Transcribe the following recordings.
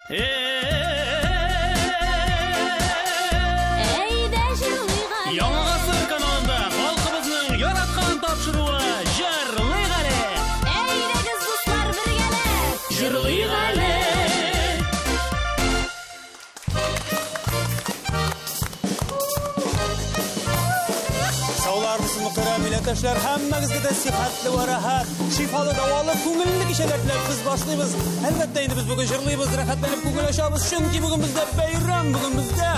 Әйдә җырлыйк әле. Яңа гасыр каналында халкыбызның яраткан тапшыруы Җырлыйк әле. Әйдәгез, дуслар, бергәләп. Җырлыйк әле. Саулармысыз, мөхтәрәм милләттәшләр, һәммәгезгә дә сихәтле вә рәхәт, шифалы, дәвалы, күңелле кичәләр теләп без башлыйбыз. Әлбәттә инде без бүген җырлыйбыз, рәхәтләнеп күңел ачабыз, чөнки бүген бездә бәйрәм, бүген бездә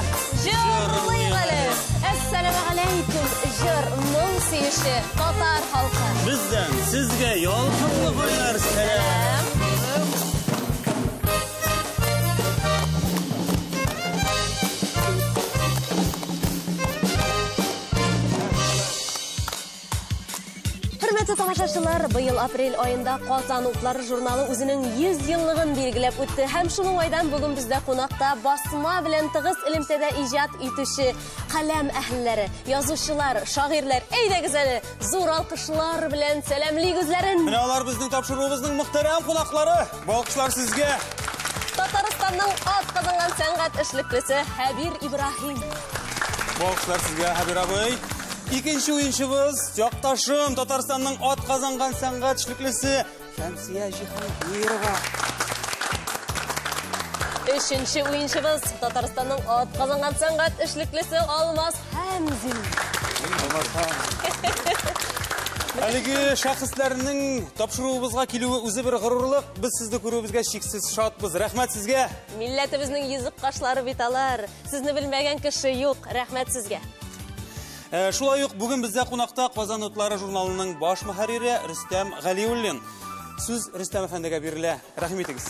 Җырлыйк әле. Әссәламегаләйкүм, җыр, моң сөюче татар халкы. Бездән сезгә ялкынлы кайнар сәлам. Хөрмәтле тамашачылар, быел апрель аенда Казан утлары журналы үзенең 100 еллыгын билгеләп үтте. Һәм шул уңайдан бүген бездә кунакта басма белән тыгыз элемтәдә иҗат итүче каләм әһелләре, язучылар, шагыйрьләр. Әйдәгез әле, зур алкышлар белән сәламлик үзләрен. Менә алар безнең тапшыруыбызның мөхтәрәм кунаклары. Бу алкышлар сезгә. Татарстанның ат казанган сәнгать эшлеклесе Хәбир Ибраһим. Бу алкышлар сезгә, Хәбир абый. Икенче уенчыбыз, якташым, Татарстанның ат казанган сәнгать эшлеклесе Шәмсия Җиһангирова. Өченче уенчыбыз, Татарстанның ат казанган сәнгать эшлеклесе Алмаз Хәмзин. Алмаз Хәмзин. Әлеге шәхесләрнең тапшыруыбызга килүе үзе бер горурлык. Без сезне күрүебезгә чиксез шатбыз. Рәхмәт сезгә. Милләтебезнең йөзек кашлары бит алар. Сезне белмәгән кеше юк. Рәхмәт сезгә. Шулай ук бүген бездә кунакта Казан утлары журналының баш мөхәррире Рөстәм Галиуллин. Сүз Рөстәм әфәндегә бирелә. Рәхим итегез.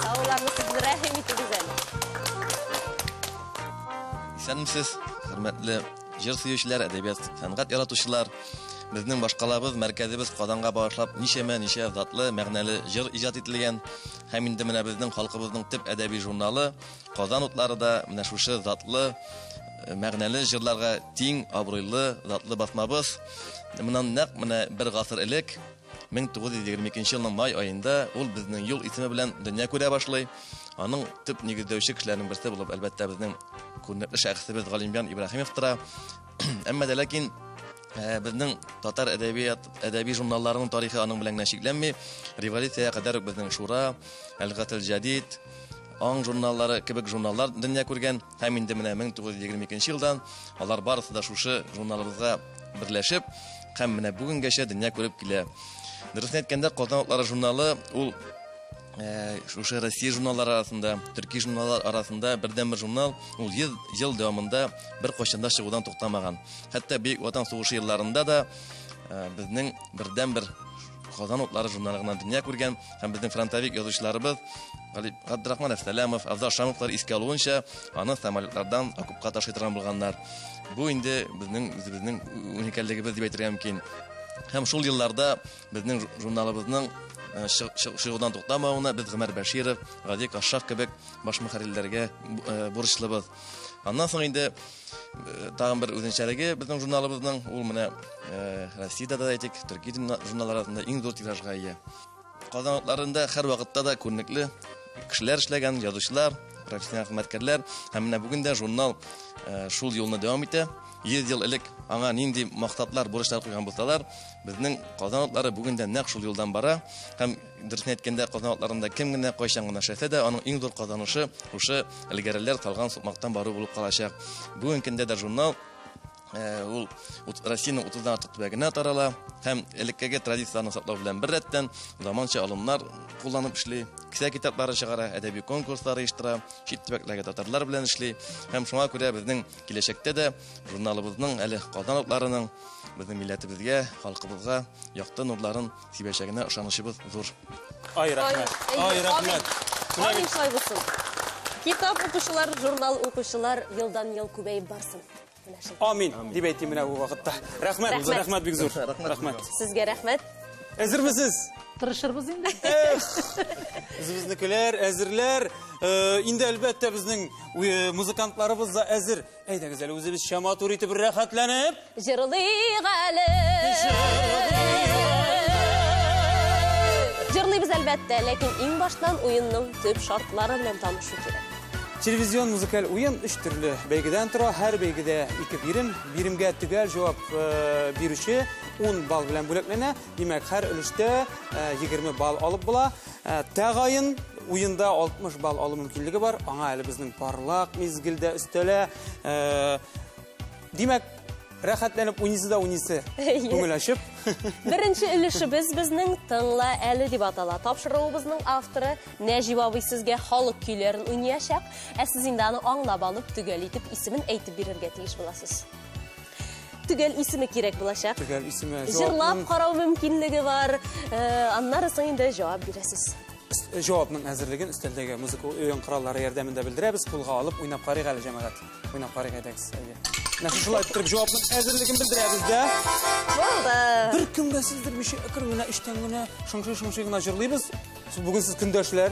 Саулармысыз, рәхим итегез әле. Исәнмесез, хөрмәтле җыр сөючеләр, әдәбият, сәнгать яратучылар. Безнең башкалабыз, мәркәзебез Казанга багышлап ничәмә-ничә затлы, мәгънәле җыр иҗат ителгән. Һәм инде менә безнең халкыбызның төп әдәби журналы Казан утлары да менә шушы затлы, мәгънәле җырларга тиң, абруйлы, затлы басмабыз. Моннан нәкъ менә бер гасыр элек, 1922 елның май аенда ул безнең юл исеме белән дөнья күрә башлый. Аның төп нигездәүче кешеләрнең берсе булып, әлбәттә, безнең күренекле шәхесебез Галимҗан Ибраһимов тора. Әмма дә ләкин безнең татар әдәбият, әдәби журналларының тарихы аның белән генә чикләнми. Революциягә кадәр үк безнең Шура, Әл-Гатл Җадид, Аң журналлары кебек журналлар дөнья күргән. Һәм инде менә 1922 елдан алар барысы да шушы журналыбызга берләшеп, һәм менә бүгенгәчә дөнья күреп килә. Дөресен әйткәндә, Казан утлары журналы ул шушы Россия журналлары арасында, төрки журналлар арасында бердәнбер журнал, ул 100 ел дәвамында бер кайчан да чыгудан туктамаган. Хәтта Бөек Ватан сугышы елларында да безнең бердәнбер Казан утлары журналы гына дөнья күргән һәм безнең фронтовик язучыларыбыз Габдрахман Әфсәләмов, Афзал Шамовлар искә алуынча, аны самолетлардан окопка ташый торган булганнар. Бу инде безнең үзебезнең уникальлегебез дип әйтергә мөмкин. Һәм шул елларда безнең журналыбызның чыгудан туктамавына без Гомәр Бәширов, Гади Кашшаф кебек баш мөхәррирләргә бурычлыбыз. Аннан соң инде тагын бер үзенчәлеге безнең журналыбызның, ул менә Россиядә дә әйтик, төрки журналлар арасында иң зур тиражга ия. Казан утларында һәр вакытта да күренекле кешеләр эшләгән, язучылар, профессиональ хезмәткәрләр. Һәм менә бүген дә журнал шул юлны дәвам итә. 100 ел элек аңа нинди максатлар, бурычлар куйган булсалар, безнең Казан утлары бүген дә нәкъ шул юлдан бара. Һәм дөресен әйткәндә, Казан утларында кем генә кайчан гына эшләсә дә, аның иң зур казанышы шушы элгәреләр салган сукмактан бару булып калачак. Бүгенге көндә дә журнал ул Россиянең утыздан артык төбәгенә тарала һәм элеккеге традицияләрне саклау белән бер рәттән заманча алымнар кулланып эшли, кесә китаплары чыгара, әдәби конкурслар оештыра, чит төбәкләргә татарлар белән эшли. Һәм шуңа күрә безнең киләчәктә дә журналыбызның әле Казан утларының безнең милләтебезгә, халкыбызга якты нурларын сибәчәгенә ышанычыбыз зур. Ай, рәхмәт. Ай, рәхмәт. Амин шулай булсын. Китап укучылар, журнал укучылар елдан-ел күбәеп барсын. Амин, дип әйтим менә бу вакытта. Рәхмәт, Рәхмәт. рәхмәт бик зур. Рәхмәт. Рәхмәт. Сезгә рәхмәт. Әзермесез? Тырышырбыз инде. Эх, үзебезнекеләр, әзерләр. Инде әлбәттә безнең музыкантларыбыз да әзер. Әйдәгез әле үзебезчә матур итеп рәхәтләнеп. Җырлыйк әле. Җырлыйбыз әлбәттә, ләкин иң баштан уенның төп шартлары белән танышу кирәк. Телевизион музыкаль уен өч төрле бәйгедән тора. Һәр бәйгедә 2 бирем. Биремгә төгәл җавап бирүче 10 балл белән бүләкләнә. Димәк, һәр өлештә 20 балл алып була. Тәгаен уенда 60 балл алу мөмкинлеге бар. Аңа әле безнең парлак мизгелдә өстәлә. Димәк, рәхәтләнеп уйныйсы да уйныйсы. Күңел ачып. Беренче өлешебез безнең Тыңла әле дип атала. Тапшыруыбызның авторы Нәҗип абый сезгә халык көйләрен уйнаячак, ә сез инде аны аңлап алып, төгәл итеп исемен әйтеп бирергә тиеш буласыз. Төгәл исеме кирәк булачак. Төгәл исеме. Җырлап карау мөмкинлеге бар. Аннары соң инде җавап бирәсез. Җавапның әзерлеген өстәлдәге музыка уен кораллары ярдәмендә белдерәбез. Кулга алып уйнап карыйк әле, җәмәгать. Уйнап карыйк, әйдәгез. Менә шулай итеп җавапның әзерлеген белдерәбез дә. Булды. Бер кемгә сиздермичә, әкрен генә, эчтән генә, шыңшый-шыңшый гына җырлыйбыз. Бүген сез көндәшләр.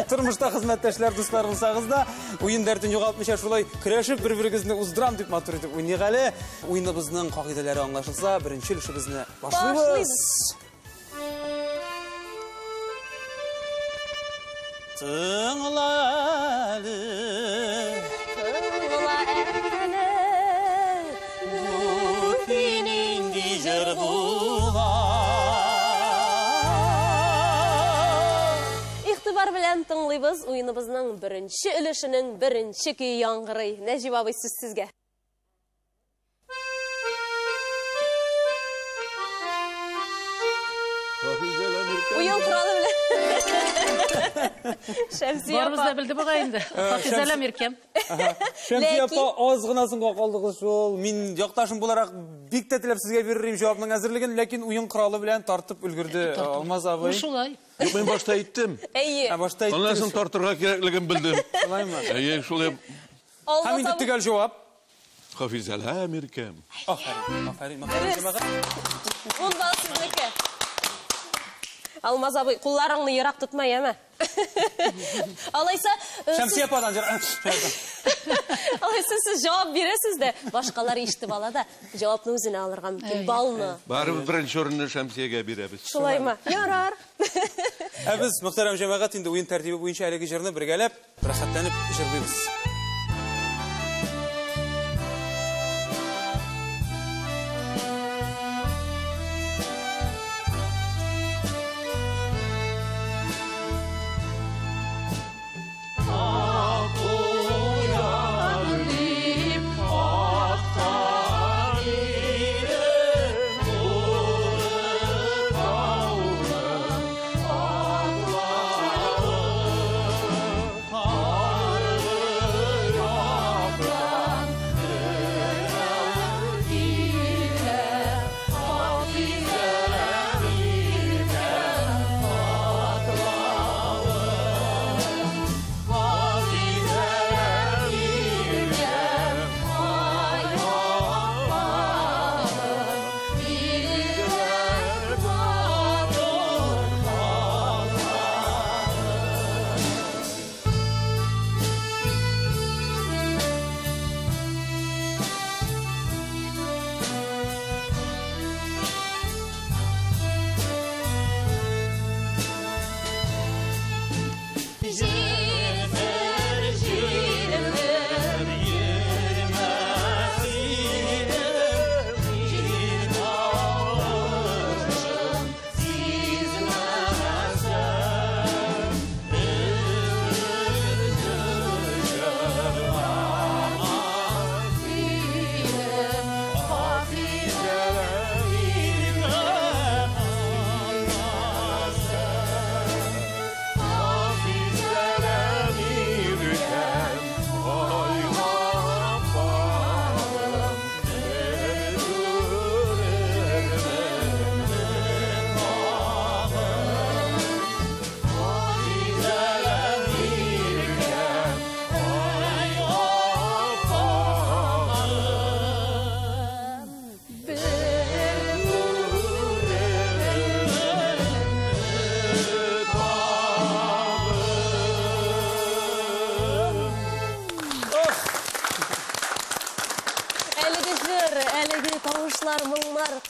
Тормышта хезмәттәшләр, дуслар булсагыз да, уен дәртен югалтмыйча шулай көрәшеп бер-берегезне уздырам дип матур итеп уйныйк әле. Уеныбызның кагыйдәләре аңлашылса, беренче өлешебезне башлыйбыз. Тыңла әле, тыңла әле, бу нинди җыр була? Игътибар белән тыңлыйбыз, уеныбызның беренче өлешенең беренче көе яңгырый. Нәҗип абый, сүз сезгә. Уен коралы белән. Шәмсия апа. Барыбыз да белде бугай инде. Хафизәлә Миркәм. Шәмсия апа, аз гына соңга калдыгыз шул. Мин якташым буларак бик тә теләп сезгә бирер идем җавапның әзерлеген, ләкин уен коралы белән тартып өлгерде Алмаз абый. Шулай. Юк, мин башта әйттем. Әйе. Башта әйттем. Аннан соң тартырга кирәклеген белдем. Шулаймы? Әйе, шулай. Һәм инде төгәл җавап. Хафизәлә Миркәм. Афәрин, афәрин, афәрин, җәмәгать. 10 балл сезнеке. Алмаз абый, кулларыңны ерак тотма, яме. Алайса, Шәмсия ападан җыр. Алайса, сез җавап бирәсез дә, башкалар ишетеп ала да, җавапны үзенә алырга мөмкин, баллны. Барыбер беренче урынны Шәмсиягә бирәбез. Шулаймы? Ярар. Ә без, мөхтәрәм җәмәгать, инде уен тәртибе буенча әлеге җырны бергәләп, рәхәтләнеп җырлыйбыз.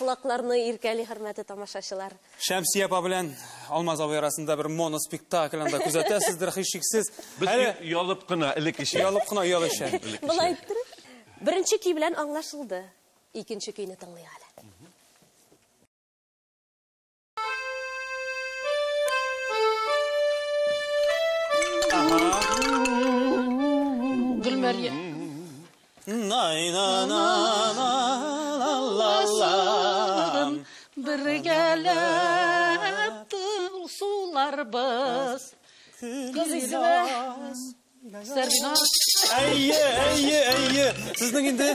колакларны иркәли, хөрмәтле тамашачылар. Шәмсия апа белән Алмаз абый арасында бер моноспектакль анда күзәтәсездер, һичшиксез. Без ялып кына, элеккечә. Ялып кына оялышча. Болай иттереп. Беренче көй белән аңлашылды. Икенче көйне тыңлыйк әле. Гөлмәрьям. Най на на на ла ла ла. Бергәләп суларбыз. Кыз исеме Сәрбиназ. Әйе, әйе, әйе. Сезнең инде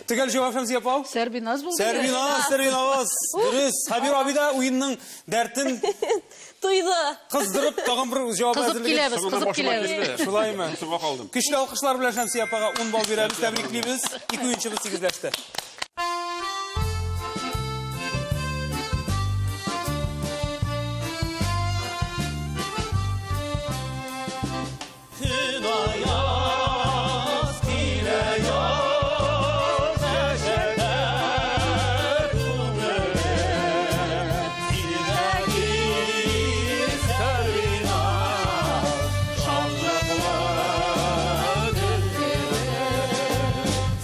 төгәл җавап, Шәмсия апа? Сәрбиназ булды. Сәрбиназ, Сәрбиназ. Дөрес. Хәбир абый да уенның дәртен тойды. Кыздырып тагын бер җавап Кызып әзерлеге. киләбез, кызып киләбез. Шулаймы? Соңга калдым. Көчле алкышлар белән Шәмсия апага 10 балл бирәбез, тәбриклибез. Ике уенчыбыз тигезләште. Көн аяз килә яз, әҗәлләр күңеле. Син дә кил, Сәрвиназ, шатлыклы көннәре.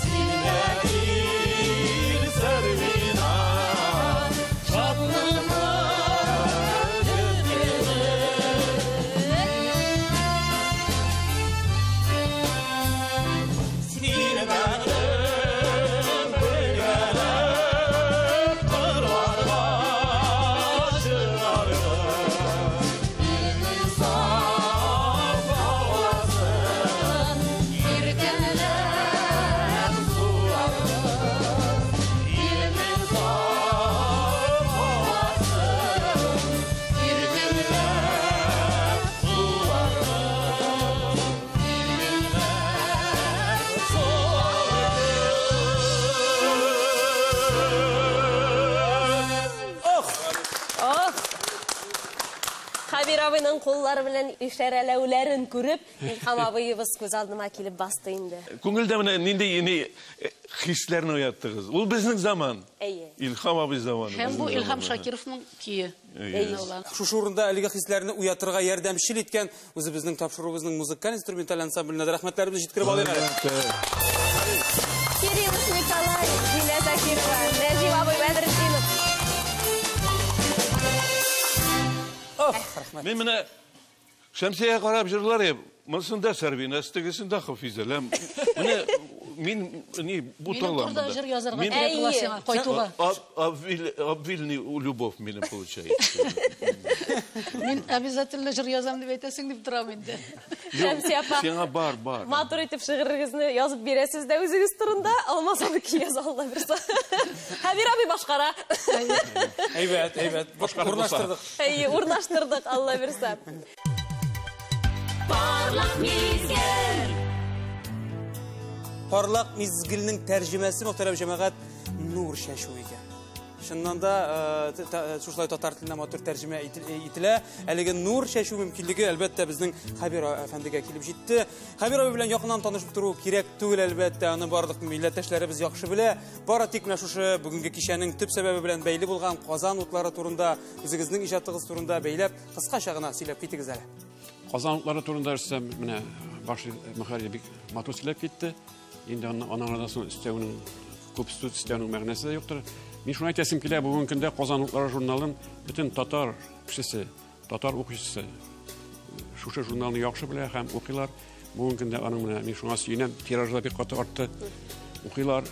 Син дә кил, Сәрвиназ, шатлыклы көннәре. Син бәгърем бергәләп кырларга чыгарбыз. Илнең саф һавасын иркенләп суларбыз. Илнең саф һавасын иркенләп суларбыз. Ох! Ох! Хәбир абыйның куллары белән ишарәләүләрен күреп, Илһам абыебыз күз алдыма килеп басты инде. Күңелдә менә нинди ни хисләрне уяттыгыз. Ул безнең заман. Әйе. Илһам абый заманы. Һәм бу безнең Илһам заманы. Шакировның көе. Әйе. Шушы урында әлеге хисләрне уятырга ярдәмчел иткән үзебезнең тапшыруыбызның музыкаль инструменталь ансамбленә дә рәхмәтләребезне җиткереп алыйк әле. Кириллов Николай, Дилә Закирова, Нәҗип абый Бәдретдинов. Ох, рәхмәт. Мин менә Шәмсиягә карап җырлар идем. Монысында Сәрбиназ, тегесендә Хафизәләм. Менә мин ни буталам. Минем турыда җыр язарга Мин- кирәк була сиңа кайтуга. Обвильный любовь минем получается. Мин обязательно җыр язам дип әйтәсең дип торам инде. Шәмсия апа. Сиңа бар, бар. Матур итеп шигырегезне язып бирәсез дә үзегез турында. Алмаз абый көй яза Алла бирсә. Хәбир абый башкара. Әйбәт, әйбәт. Башкарып булса. Урнаштырдык. Әйе, урнаштырдык, Алла бирсә. Парлак мизгел. Парлак мизгелнең тәрҗемәсе, мөхтәрәм җәмәгать, нур чәчү икән. Чыннан да шушылай татар теленә матур тәрҗемә ителә. Әлеге нур чәчү мөмкинлеге, әлбәттә, безнең Хәбир әфәндегә килеп җитте. Хәбир абый белән якыннан танышып тору кирәк түгел, әлбәттә, аны барлык милләттәшләребез яхшы белә. Бары тик менә шушы бүгенге кичәнең төп сәбәбе белән бәйле булган Казан утлары турында, үзегезнең иҗатыгыз турында бәйләп, кыскача гына сөйләп китегез әле. Казан утлары турында әйтсәм, менә баш мөхәррир бик матур сөйләп китте. Инде аның арасында соң өстәүнең күп сүз өстәүнең мәгънәсе дә юктыр. Мин шуны әйтәсем килә, бүгенге көндә Казан утлары журналын бөтен татар кешесе, татар укучысы шушы журналны яхшы белә һәм укыйлар. Бүгенге көндә аның менә мин шуңа сөенәм, тиражы да бик каты артты. Укыйлар,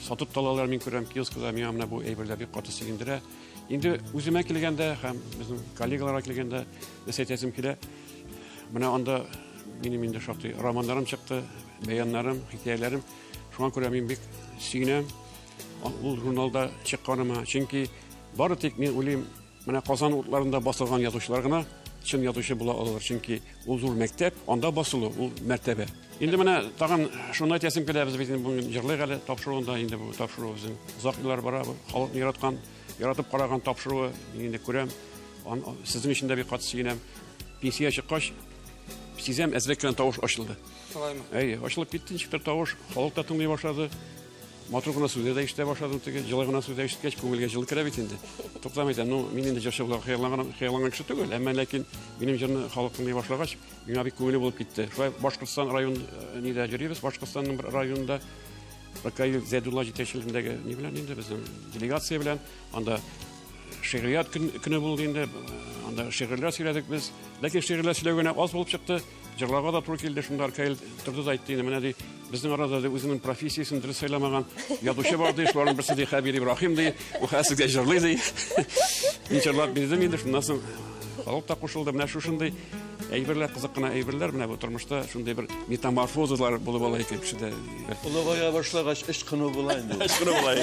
сатып та алалар, мин күрәм киоскада, миңа менә бу әйберләр бик каты сөендерә. Инде үземә килгәндә һәм безнең коллегаларга килгәндә нәрсә әйтәсем килә. Менә анда минем инде шактый романнарым чыкты, бәяннарым, хикәяләрем. Шуңа күрә мин бик сөенәм ул журналда чыкканыма. Чөнки бары тик мин уйлыйм, менә Казан утларында басылган язучылар гына чын язучы була алалар. Чөнки ул зур мәктәп, анда басылу ул мәртәбә. Инде менә тагын шуны әйтәсем килә, без бит инде бүген җырлыйк әле тапшыруында, инде бу тапшыру безнең озак еллар бара, бу халыкны яраткан, яратып караган тапшыруы, мин инде күрәм. Сезнең өчен дә бик каты сөенәм. Пенсия чыккач, сизәм, әзрәк кенә тавыш ачылды. Шулаймы? Әйе, ачылып китте, ничектер тавыш, халык та тыңлый башлады. Матур гына сүзләр дә ишетә башладым, теге җылы гына сүзләр ишеткәч, күңелгә җылы керә бит инде. Туктам әйтәм, ну, мин инде җырчы булырга хыялланган кеше түгел, әмма ләкин минем җырны халык тыңлый башлагач, миңа бик күңелле булып китте. Шулай Башкортстан район нидә йөрибез, Башкортстанның бер районында Ркаил Зәйдулла җитәкчелегендәге ни белән инде безнең делегация белән анда шигърият көне булды инде, анда шигырьләр сөйләдек без. Ләкин шигырьләр сөйләү генә аз булып чыкты. Җырларга да туры килде, шунда Ркаил торды да әйтте инде, менә ди, безнең арада ди үзенең профессиясен дөрес сайламаган язучы бар ди, шуларның берсе ди Хәбир Ибраһим ди, ул хәзер сезгә җырлый ди. Мин җырлап бирдем инде, шуннан соң халык та кушылды. Менә шушындый әйберләр, кызык кына әйберләр, менә бу тормышта шундый бер метаморфозалар булып ала икән кешедә. Олыгая башлагач, ычкыну була инде. Ычкыну була.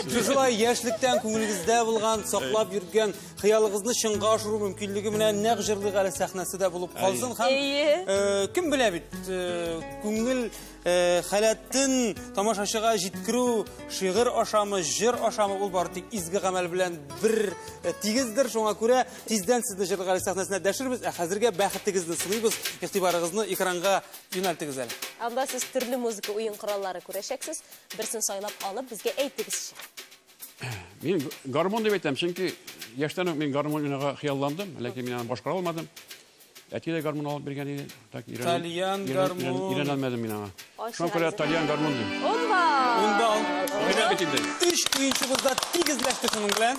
Шушылай яшьлектән күңелегездә булган, саклап йөргән хыялыгызны чынга ашыру мөмкинлеге менә нәкъ җырлык әле сәхнәсе дә булып калсын. Һәм, кем белә бит, күңел халәтен тамашачыга җиткерү шигырь ашамы, җыр ашамы, ул бары тик изге гамәл белән бер тигездер. Шуңа күрә тиздән сезне җырлык әле сәхнәсенә дәшербез. Ә хәзергә бәхетегезне сыныйбыз, игътибарыгызны экранга юнәлтегез әле. Анда сез төрле музыка уен кораллары күрәчәксез. Берсен сайлап алып, безгә әйтегезче. Мин гармун дип әйтәм, чөнки яшьтән үк мин гармун уйнарга хыялландым, ләкин мин аны башкара алмадым. Әти дә гармун алып биргән иде. Так, Тальян гармун. Өйрәнә алмадым мин аңа. Шуңа күрә тальян гармун дим. Ун балл. Ун балл. Өйрәнә бит инде. Өч уенчыбыз да тигезләште шуның белән.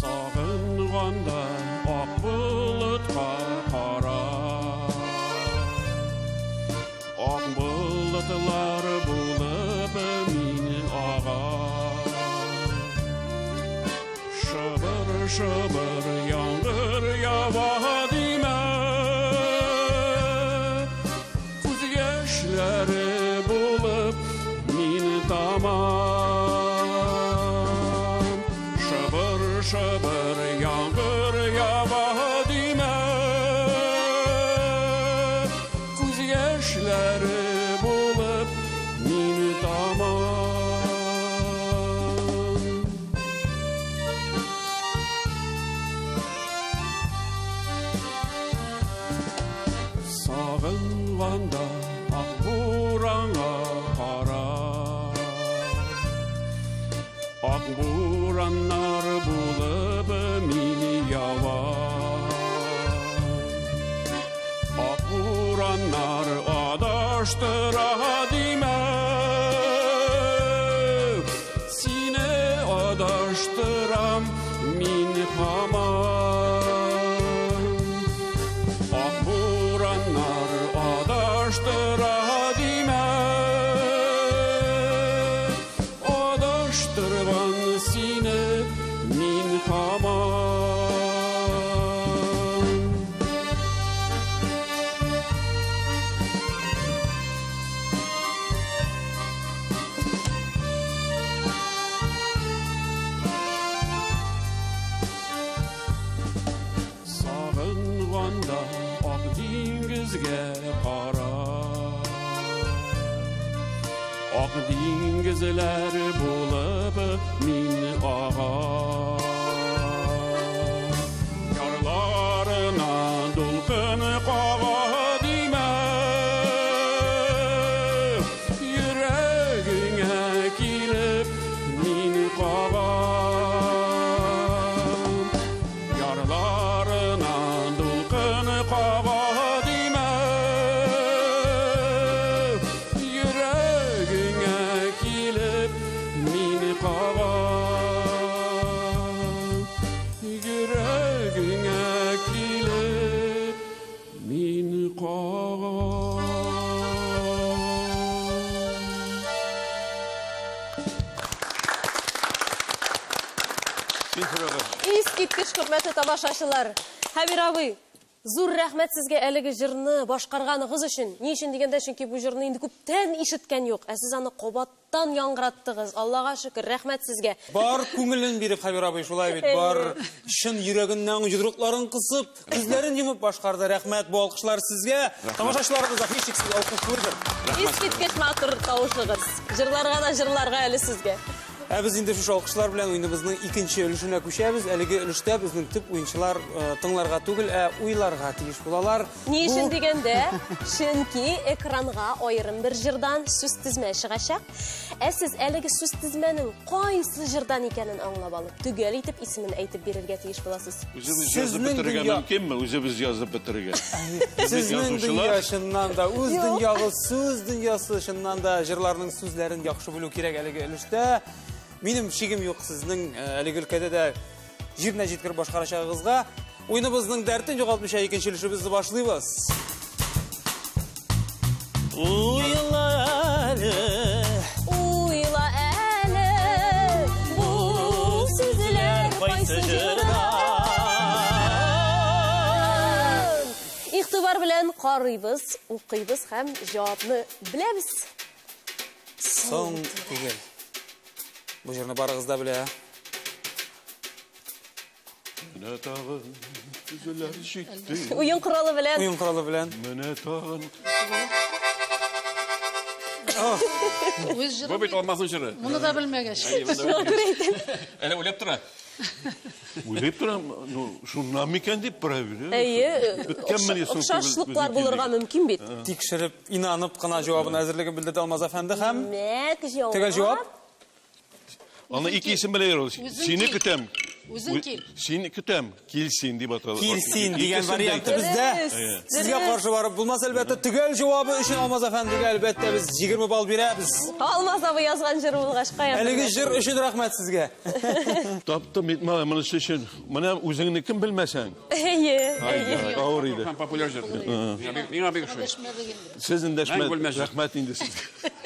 Сагынганда ак болытка кара, ак болытлар булып мин ага. Шыбыр-шыбыр яңгыр ява димә, күз яшьләре булып мин тамам. Шыбыр-шыбыр яңгыр ява димә, күз яшьләре булып мин тамам. Сагынганда ак буранга кара, ак бураннар булып мин ява. Ак бураннар адаштыра димә, сине адаштырам мин һаман. Ак бураннар адаштыра димә, адаштырган сине мин һаман. Сагынганда ак диңгезгә кара, ак диңгезләр булып мин ага. Ярларына дулкын кага димә, йөрәгеңә килеп мин кагам. Ярларына дулкын кага димә, йөрәгеңә килеп мин кагам. Йөрәгеңә килеп мин кагам. Искиткеч хөрмәтле тамашачылар. Хәбир абый, зур рәхмәт сезгә әлеге җырны башкарганыгыз өчен. Ни өчен дигәндә, чөнки бу җырны инде күптән ишеткән юк. Ә сез аны кабаттан яңгыраттыгыз. Аллага шөкер, рәхмәт сезгә. Бар күңелен биреп Хәбир абый шулай бит, бар чын йөрәгеннән йодрыкларын кысып, күзләрен йомып башкарды. Рәхмәт бу алкышлар сезгә. Тамашачыларыбыз да һичшиксез алкышлыйдыр. Искиткеч матур тавышыгыз. Җырларга да җырларга әле сезгә. Ә без инде шушы алкышлар белән уеныбызның икенче өлешенә күчәбез. Әлеге өлештә безнең төп уенчылар тыңларга түгел, ә уйларга тиеш булалар. Ни өчен дигәндә, чөнки экранга аерым бер җырдан сүз тезмә чыгачак. Ә сез әлеге сүз тезмәнең кайсы җырдан икәнен аңлап алып, төгәл итеп исемен әйтеп бирергә тиеш буласыз. Үзебез язып бетерергә мөмкинме? Үзебез язып бетерергә. Сезнең дөнья чыннан да, үз дөньягыз, сүз дөньясы чыннан да җырларның сүзләрен яхшы белү кирәк әлеге өлештә. Минем шигем юк сезнең әлеге өлкәдә дә җиренә җиткереп башкарачагыгызга. Уеныбызның дәртен югалтмыйча икенче өлешебезне башлыйбыз. Уйла әле, уйла әле, бу сүзләр кайсы җырдан? Игътибар белән карыйбыз, укыйбыз һәм җавапны беләбез. Соң түгел. Бу җырны барыгыз да белә. Менә тагын сүзләр җитте. Уен коралы белән. Уен коралы белән. Менә тагын. Бу бит Алмазның җыры. Моны да белмәгәч. Әле уйлап тора. Уйлап тора, ну, шуннан микән дип проверю. Әйе, охшашлыклар булырга мөмкин бит. Тикшереп, инанып кына җавабын әзерлеген белдерде Алмаз әфәнде һәм Димәк, җавап. Төгәл җавап. Аны ике исем белә ул. Сине көтәм. Үзең кил. Сине көтәм. Килсин дип атала. Килсин дигән вариант бездә. Сезгә каршы барып булмас, әлбәттә. Төгәл җавабы өчен Алмаз әфәндегә әлбәттә без 20 балл бирәбез. Алмаз абый язган җыр булгач, каян? Әлеге җыр өчен рәхмәт сезгә. Таптым бит, малай, монысы өчен. Менә үзеңне кем белмәсәң. Әйе. Авыр иде. Һәм популяр җыр. Миңа бик ошый. Сез эндәшмәдегез. Рәхмәт инде сезгә.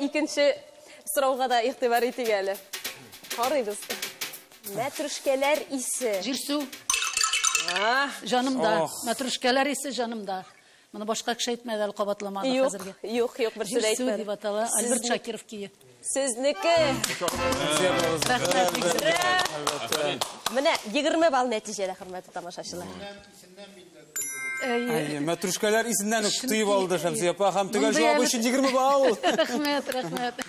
Икенче сорауга да игътибар итик әле. Карыйбыз. Мәтрүшкәләр исе. Җирсү. Җанымда. Мәтрүшкәләр исе җанымда. Моны башка кеше әйтмәде әле, кабатламады хәзергә. Юк, юк, берсе дә Җирсү әйтмәде. дип атала. Альберт Шакиров көе. Сезнеке. Менә 20 балл нәтиҗәдә, хөрмәтле тамашачылар. Әйе, мәтрүшкәләр исеннән үк тоеп алды Шәмсия апа һәм төгәл Мондый җавабы әле- өчен 20 балл. Рәхмәт, рәхмәт.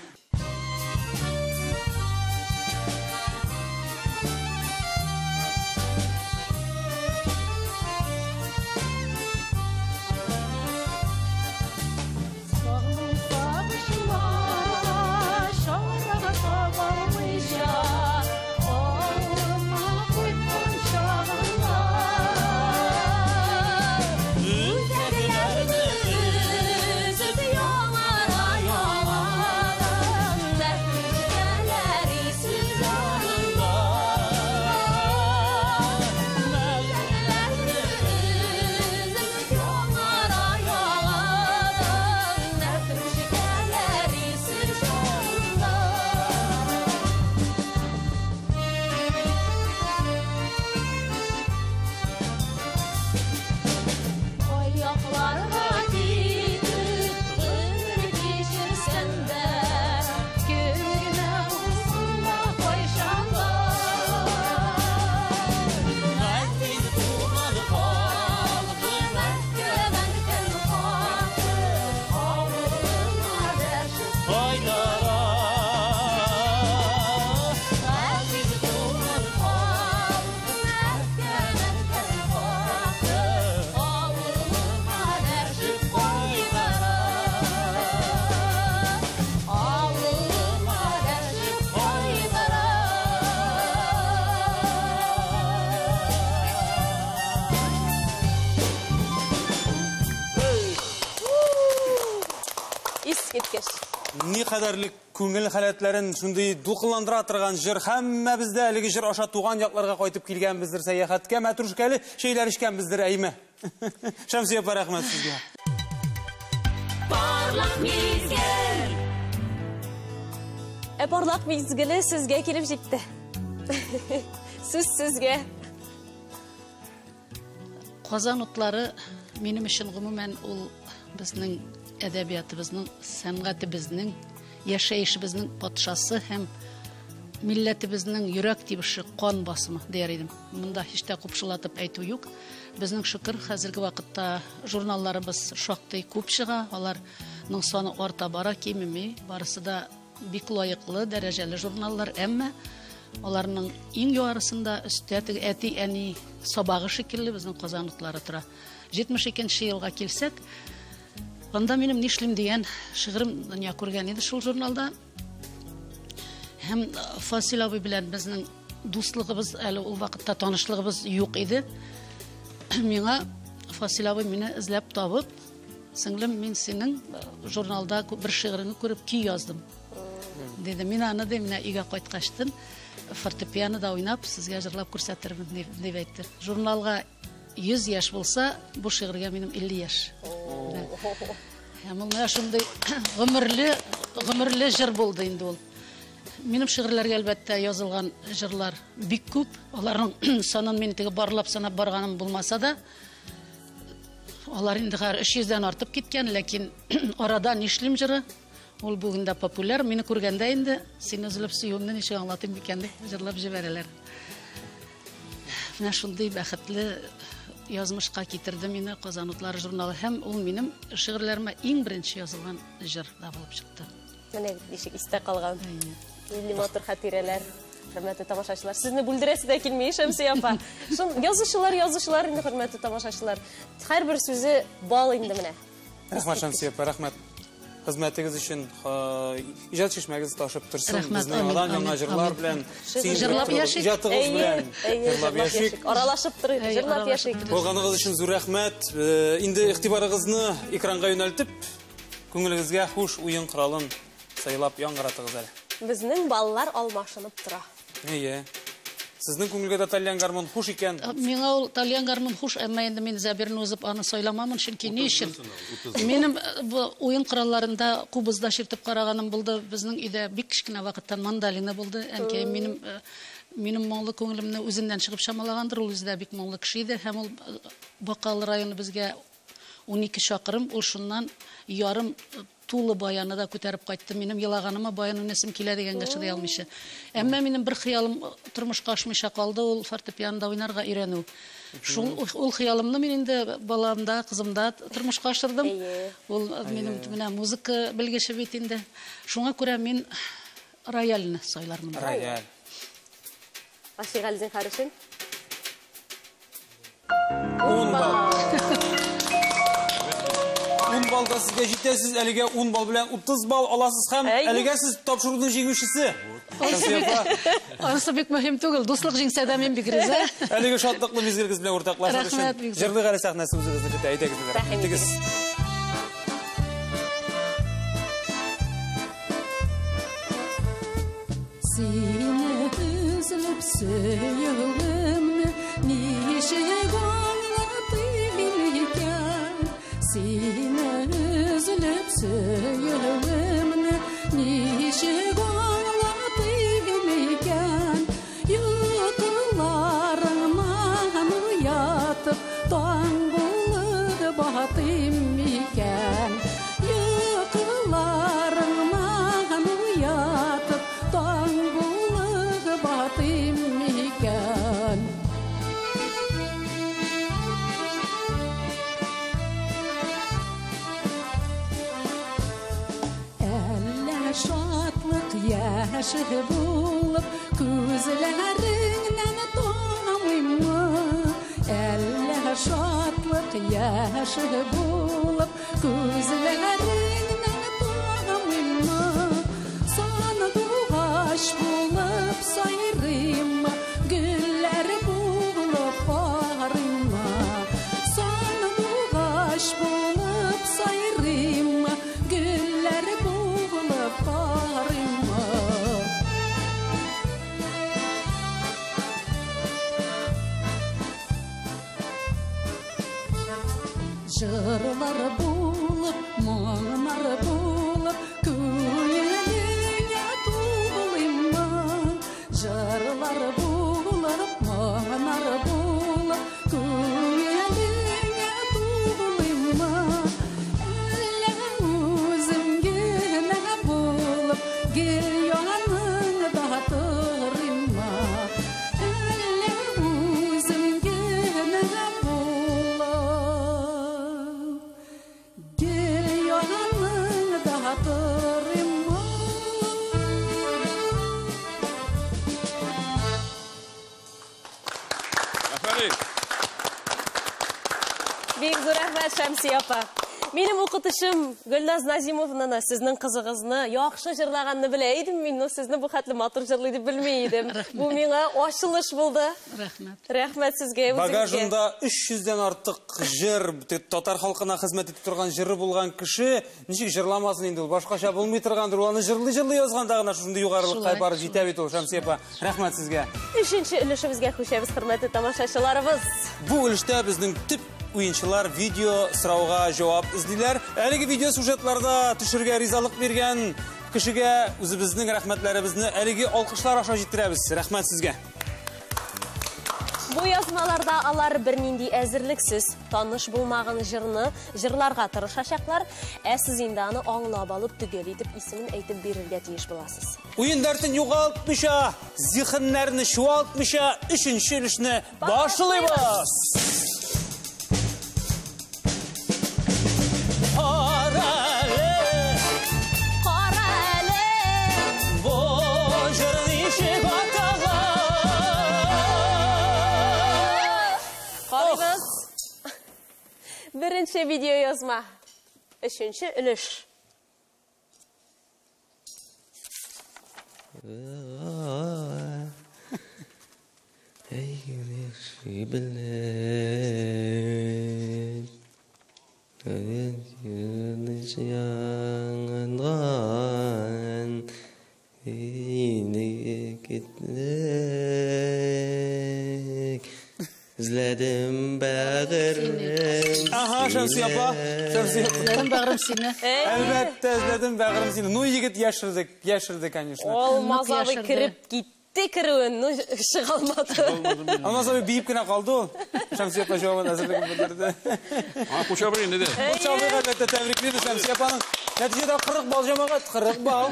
Аякларга китеп, гомер кичерсәм дә, кем генә булсын да кайчан да. Газиз туган халкым, әткәм хакы, авылыма дәшеп Кайтара. Газиз туган халкым, әткәм хакы, авылыма дәшеп кайтара. Авылыма дәшеп кайтара. Искиткеч. Ни кадәрле күңел халәтләрен шундый дулкынландыра торган җыр. Һәммәбез дә әлеге җыр аша туган якларга кайтып килгәнбездер сәяхәткә, мәтрүшкәле чәйләр эчкәнбездер, әйме? Шәмсия апа, рәхмәт сезгә. Парлак мизгел. Ә парлак мизгеле сезгә килеп җитте. Сүз сезгә. Казан утлары минем өчен гомумән ул безнең әдәбиятыбызның, сәнгатебезнең, яшәешебезнең патшасы һәм милләтебезнең йөрәк тибеше, кан басымы дияр идем. Монда һич тә купшылатып әйтү юк. Безнең шөкер хәзерге вакытта журналларыбыз шактый күп чыга, аларның саны арта бара, кимеми. Барысы да бик лаеклы, дәрәҗәле журналлар, әмма аларның иң югарысында өстә теге әти-әни сабагы шикелле безнең Казан утлары тора. 72 елга килсәк, анда минем нишлим дигән шигырем дөнья күргән иде шул журналда. Һәм Фасил абый белән безнең дуслыгыбыз, әле ул вакытта танышлыгыбыз юк иде. Миңа Фасил абый мине эзләп табып, сеңлем, мин синең журналда бер шигыреңне күреп көй яздым. Диде, мин аны ди, менә өйгә кайткачтын фортепианода уйнап, сезгә җырлап күрсәтермен, дип әйтте. Журналга 100 яшь булса, бу шигырьгә минем 50 яшь. Һәм ул менә шундый гомерле җыр булды инде ул. Минем шигырьләргә әлбәттә язылган җырлар бик күп. Аларның санын мин теге барлап санап барганым булмаса да, алар инде хәзер 300дән артып киткән, ләкин арада нишлим җыры, ул бүген дә популяр. Мине күргәндә инде сине өзелеп сөюемне ничек аңлатыйм микән дип җырлап җибәрәләр. Менә шундый бәхетле язмышка китерде мине Казан утлары журналы һәм ул минем шигырьләремә иң беренче язылган җыр да булып чыкты. Менә ничек истә калган. Нинди матур хатирәләр. Хөрмәтле тамашачылар, сезне бүлдерәсе дә килми, Шәмсия апа. Шун язучылар, язучылар инде, хөрмәтле тамашачылар. Һәрбер сүзе бал инде менә. Рәхмәт, Шәмсия апа, рәхмәт. Хезмәтегез өчен, иҗат чишмәгез ташып торсын. Рәхмәт, Безне амин, яңадан яңа амин, җырлар амин. белән сөендереп Җырлап торыгыз. яшик. Иҗатыгыз Әйе, белән әйе, җырлап җырлап яшик. яшик. Аралашып торыйк, Әйе, җырлап аралашып яшик. торыйк. Булганыгыз өчен зур рәхмәт. Инде игътибарыгызны экранга юнәлтеп, күңелегезгә хуш уен коралын сайлап яңгыратыгыз әле. Безнең балалар алмашынып тора. Әйе. Сезнең күңелгә дә тальян гармун хуш икән. Миңа ул тальян гармун хуш, әмма инде мин Зәбирне узып аны сайламамын, чөнки ни өчен? Минем бу уен коралларында кубызда чиртеп караганым булды. Безнең өйдә бик кечкенә вакыттан мандолина булды. Әнкәем минем моңлы күңелемне үзеннән чыгып чамалагандыр, ул үзе дә бик моңлы кеше иде һәм ул Бакалы районы безгә 12 чакрым, ул шуннан ярым тулы баяны да күтәреп кайтты. Минем елаганыма баян уйнасым килә дигәнгә чыдый алмыйча. Әмма минем бер хыялым тормышка ашмыйча калды, ул фортепианода уйнарга өйрәнү. Шул ул хыялымны мин инде баламда, кызымда тормышка ашырдым. Ул минем менә музыка белгече бит инде. Шуңа күрә мин рояльне сайлармын. Рояль. Ашыгал зинһар өчен. 10 балл. 10 балл да сезгә җитә, сез әлегә 10 балл белән 30 балл аласыз һәм әлегә сез тапшыруның җиңүчесе. Анысы бик мөһим түгел, дуслык җиңсә дә мин бик риза. Әлеге шатлыклы мизгелегез белән уртаклашыр өчен җырлык әле сәхнәсе үзегезне көтә. Әйдәгез, рәхмәт итегез. Сине өзелеп сөюемне ничек аңлатыйм икән? Сине өзелеп сөюемне ничек аңлатыйм икән? Йокыларыңнан уятып, таң булып батыйм икән? Йокыларыңнан уятып, таң булып батыйм икән? Әллә шатлык яше булып, күзләреңнән тамыймы? Әллә шатлык яше булып, күзләреңнән тамыймы? Сандугач булып сайрыймы, гөлләр булып парыймы? Сандугач булып сайрыймы, гөлләр булып парыймы? Җырлар булып, моңнар булып, күңелеңә тулыймы? Җырлар булып, моңнар булып, күңелеңә тулыймы? Әллә үзем генә булып, гел яныңда торыйммы? Әллә үзем генә булып, гел яныңда торыйммы? Афәрин! Бик зур рәхмәт, Шәмсия апа. Минем укытучым Гөлназ Назимовнаны, сезнең кызыгызны яхшы җырлаганны белә идем мин, но сезне бу хәтле матур җырлый дип белми идем. Бу миңа ачылыш булды. Рәхмәт. Рәхмәт сезгә, үзегезгә. Багажында 300дән артык җыр, татар халкына хезмәт итеп торган җыры булган кеше ничек җырламасын инде ул, башкача булмый торгандыр. Ул аны җырлый-җырлый язганда гына шушындый югарылыкка барып җитә бит ул, Шәмсия апа. Рәхмәт сезгә. Өченче өлешебезгә күчәбез, хөрмәтле тамашачыларыбыз. Бу өлештә безнең төп уенчылар видео сорауга җавап эзлиләр. Әлеге видео сюжетларда төшергә ризалык биргән кешегә үзебезнең рәхмәтләребезне әлеге алкышлар аша җиткерәбез. Рәхмәт сезгә. Бу язмаларда алар бернинди әзерлексез, таныш булмаган җырны җырларга тырышачаклар. Ә сез инде аны аңлап алып, төгәл итеп исемен әйтеп бирергә тиеш буласыз. Уен дәртен югалтмыйча, зиһеннәрне чуалтмыйча, өченче өлешне башлыйбыз. Беренче видео язма. Өченче өлеш. Эзләдем бәгырем. Ага, Шәмсия апа. Шәмсия апа. Эзләдем бәгырем сине. Әлбәттә, эзләдем бәгырем сине. Ну, егет яшерде, яшерде, конечно. Алмаз Нык абый яшерде. кереп китте керүен, ну, чыга алмады. Алмаз абый биеп кенә калды ул. Шәмсия апа җавабын әзерлеген белдерде. А, Кучабыр инде дә. Куча абыйга әлбәттә тәбриклибез Шәмсия апаның. Нәтиҗәдә 40 балл җәмәгать, 40 балл.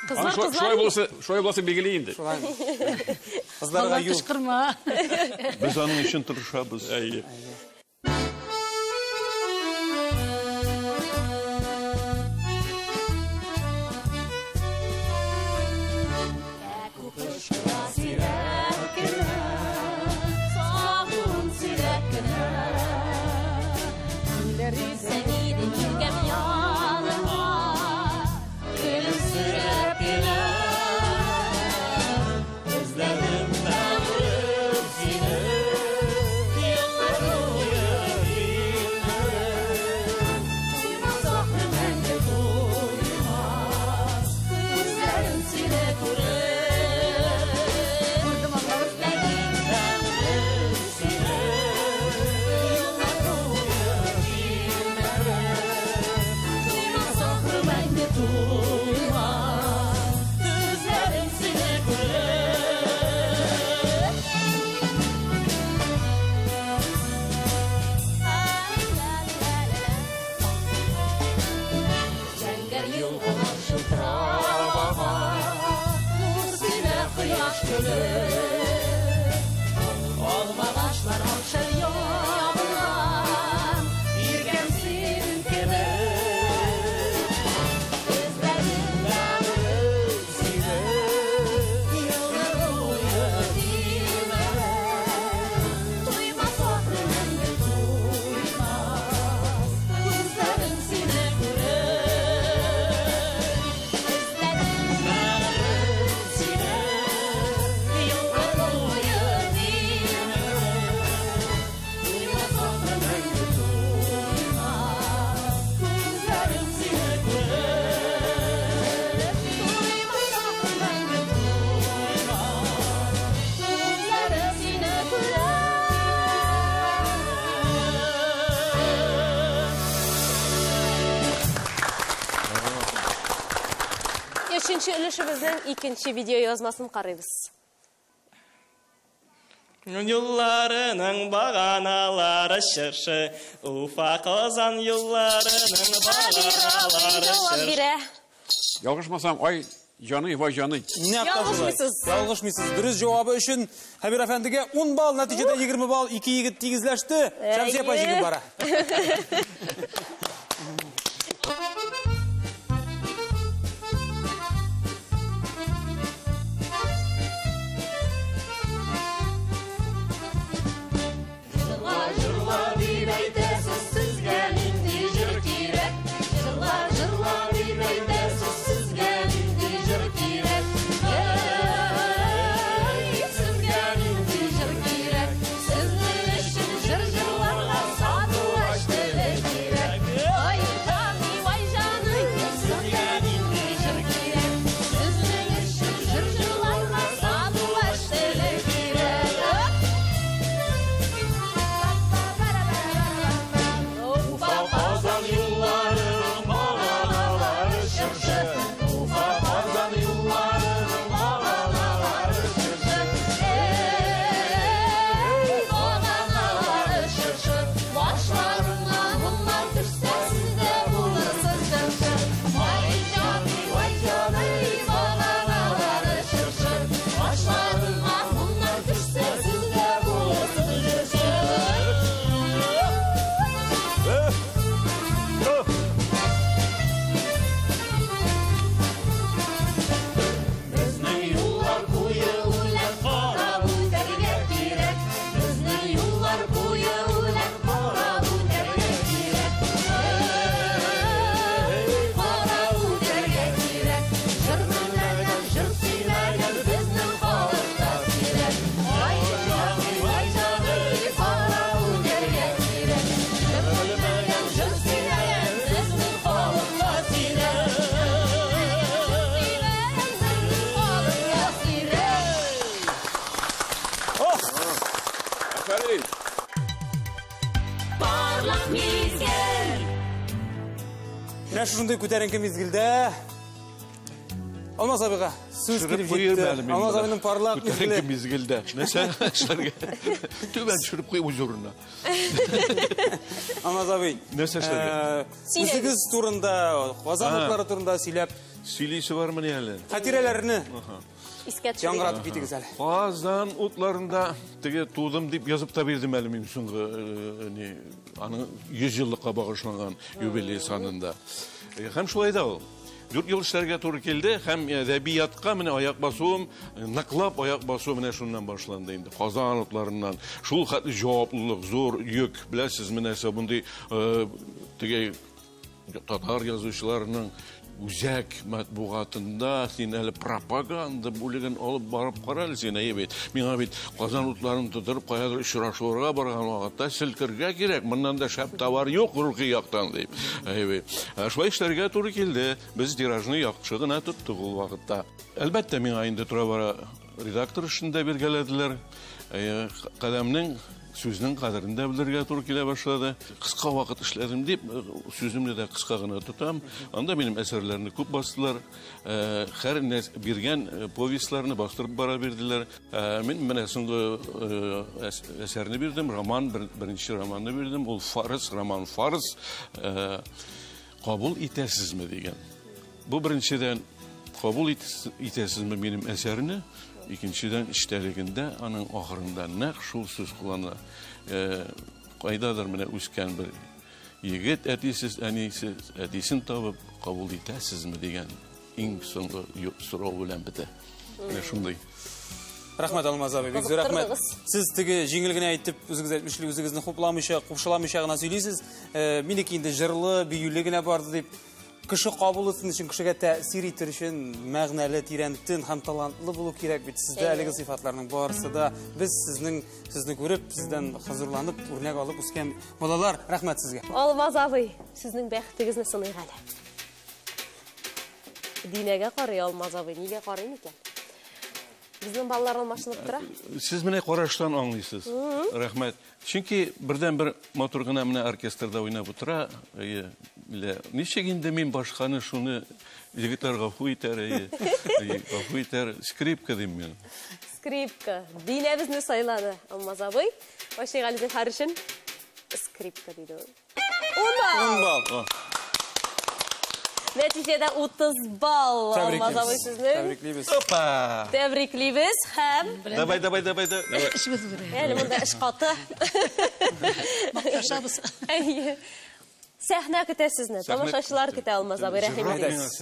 Кызлар, Шулай кызлар. буласы, шулай буласы билгеле инде. Кызларга Алла юл. кычкырма. Без аның өчен тырышабыз. Әйе. Өченче өлешебезнең икенче видео язмасын карыйбыз. Юлларының баганалары чыршы, Уфа Казан юлларының баганалары Җавап чыршы. бирә. Ялгышмасам, ай җаный, вай җаный. Нәкъ та шулай. Ялгышмыйсыз. Ялгышмыйсыз. Дөрес җавабы өчен Хәбир әфәндегә 10 балл, нәтиҗәдә 20 балл, ике егет тигезләште. Шәмсия апа Әйе. җиңеп бара. Җыр җырларга сатулаш теле кирәк. мизгел. Менә шушындый күтәренке мизгелдә Алмаз абыйга сүз килеп җитте. Алмаз абыйның парлак мизгеле. Күтәренке мизгелдә. Нәрсә эшләргә? Түбән төшереп куй үз урынына. Алмаз абый. Нәрсә эшләргә? Үзегез турында, Казан утлары турында сөйләп. Сөйлисе бармыни әле? Хатирәләрне искә төшерик. Яңгыратып китегез әле. Казан утларында теге тудым дип язып та бирдем әле мин соңгы ни, аның 100 еллыкка багышланган юбилей санында. Һәм шулай да ул. 4 ел эшләргә туры килде һәм әдәбиятка менә аяк басуым, ныклап аяк басу менә шуннан башланды инде. Казан утларыннан. Шул хәтле җаваплылык, зур йөк, беләсез, менә нәрсә мондый теге татар язучыларының үзәк матбугатында син әле пропаганда бүлеген алып барып кара әле син, әйе бит. Миңа бит Казан утларын тотырып каядыр очрашуларга барган вакытта селкергә кирәк, моннан да шәп товар юк рухи яктан дип. Әйе бит. Шулай эшләргә туры килде. Без тиражны яхшы гына тоттык ул вакытта. Әлбәттә, миңа инде тора-бара редактор эшен дә биргәләделәр. Каләмнең сүзнең кадерен дә белергә туры килә башлады. Кыска вакыт эшләдем дип, сүземне дә кыска гына тотам. Анда минем әсәрләрне күп бастылар. Һәр биргән повестьларны бастырып бара бирделәр. Мин менә соңгы әсәрне бирдем, роман, беренче романны бирдем. Ул Фарс, роман Фарс. Кабул итәсезме дигән. Бу беренчедән кабул итәсезме минем әсәрне? Икенчедән, эчтәлегендә, аның ахырында нәкъ шул сүз куллана. Кайдадыр менә үскән бер егет әтисез, әнисез, әтисен табып кабул итәсезме дигән иң соңгы сорау белән бетә. Менә шундый. Рәхмәт, Алмаз абый, бик зур рәхмәт. Сез теге җиңел генә әйтеп, үзегез әйтмешли, үзегезне хупламыйча, купшыламыйча гына сөйлисез. Минеке инде җырлы, биюле генә барды дип. Кеше кабул итсен өчен, кешегә тәэсир итер өчен мәгънәле, тирәнтен һәм талантлы булу кирәк бит. Сездә әлеге сыйфатларның барысы да. Без сезне күреп, сездән хозурланып, үрнәк алып үскән балалар. Рәхмәт сезгә. Алмаз абый, сезнең бәхетегезне сыныйк әле. Динәгә карый Алмаз абый, нигә карый микән? Безнең балалар алмашынып тора. Сез менә караштан аңлыйсыз. Рәхмәт. Чөнки бердән-бер матур гына менә оркестрда уйнап утыра. Әйе, ничек инде мин башканы шуны егетләр гафу итәр, әйе. Әйе, гафу итәр. Скрипка дим мин. Скрипка. Динәбезне сайлады Алмаз абый. Башыйк әле зинһар өчен. Скрипка диде ул. 10 балл. 10 балл. Нәтиҗәдә 30 балл. Алмаз абый сезнең. Тәбриклибез. Опа! Тәбриклибез һәм Давай, давай, давай, давай. Эшебез бер. Әле монда эш каты. Макташабыз. Әйе. Сәхнә көтә сезне. Тамашачылар көтә, Алмаз абый, рәхим итегез.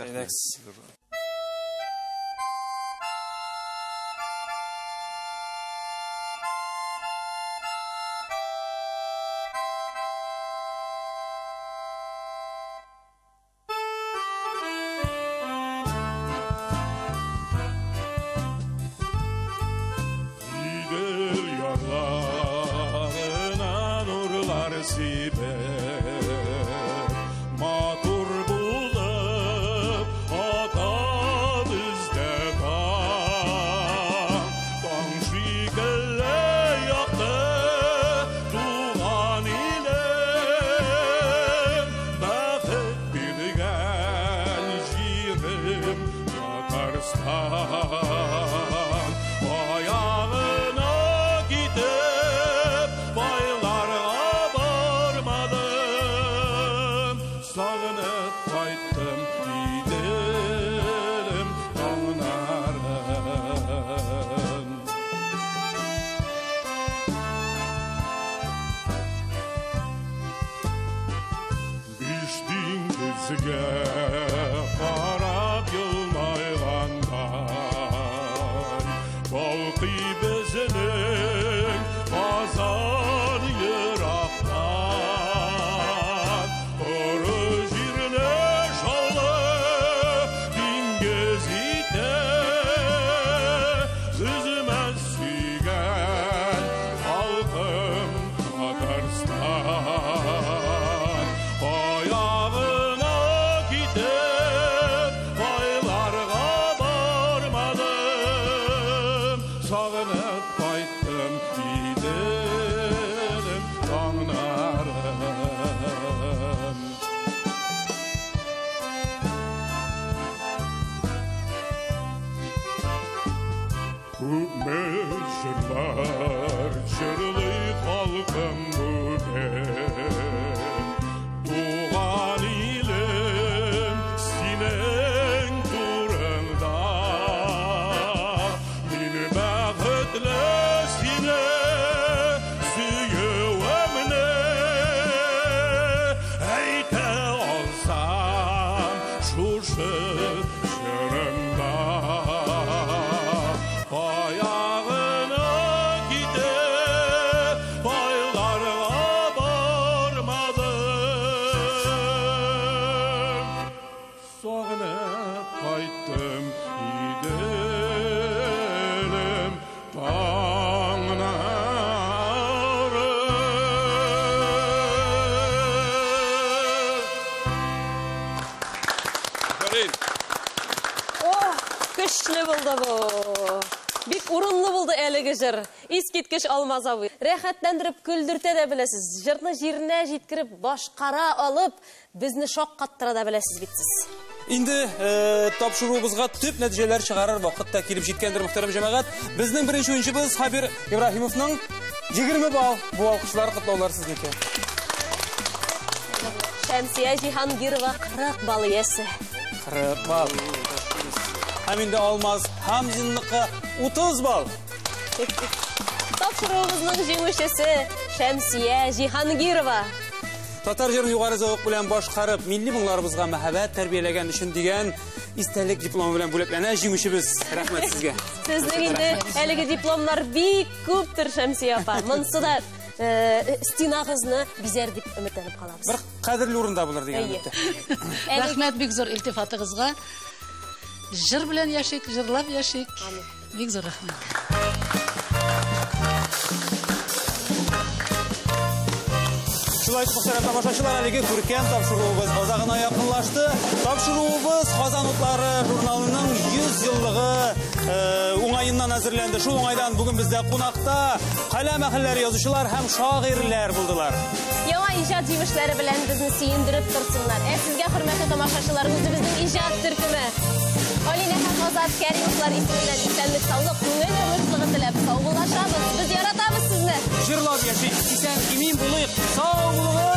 Sağınıp qaytdım, gidelim dağlarım. Таңнары. О, көчле булды бу. Бик урынлы булды әлеге җыр. Искиткеч Алмаз абый. Рәхәтләндереп көлдертә дә беләсез. Җырны җиренә җиткереп башкара алып, безне шаккаттыра да беләсез бит сез. Инде тапшыруыбызга төп нәтиҗәләр чыгарыр вакыт та килеп җиткәндер, мөхтәрәм җәмәгать. Безнең беренче уенчыбыз Хабир Ибраһимовның 20 балл. Бу алкышлар, котлаулар сезнеке. Шәмсия Җиһангирова 40 балл иясе. 40 балл. Һәм инде Алмаз Хамзинныкы 30 балл. Тапшыруыбызның җиңүчесе Шәмсия Җиһангирова. Татар җырын югары зәвык белән башкарып, милли моңнарыбызга мәхәббәт тәрбияләгән өчен дигән истәлек дипломы белән бүләкләнә җиңүчебез. Рәхмәт сезгә. Сезнең инде әлеге дипломнар бик күптер, Шәмсия апа. Монысы да стенагызны бизәр дип өметләнеп калабыз. Бер кадерле урында булыр дигән Әйе. өметтә. Рәхмәт бик зур илтифатыгызга. Җыр белән яшик, җырлап яшик. Бик зур рәхмәт. Шулай итеп, мөхтәрәм тамашачылар, әлеге күркәм тапшыруыбыз азагына якынлашты. Тапшыруыбыз Казан утлары журналының 100 еллыгы уңаеннан әзерләнде. Шул уңайдан бүген бездә кунакта каләм әһелләре, язучылар һәм шагыйрьләр булдылар. Яңа иҗат җимешләре белән безне сөендереп торсыннар. Ә сезгә, хөрмәтле тамашачылар, үзебезнең иҗат төркеме Алинә һәм Азат Кәримовлар исеменнән исәнлек, саулык, күңел тынычлыгы теләп саубуллашабыз. Без яратабыз сезне. Җырлап яшик, исән имин булыйк. Сау булыгыз!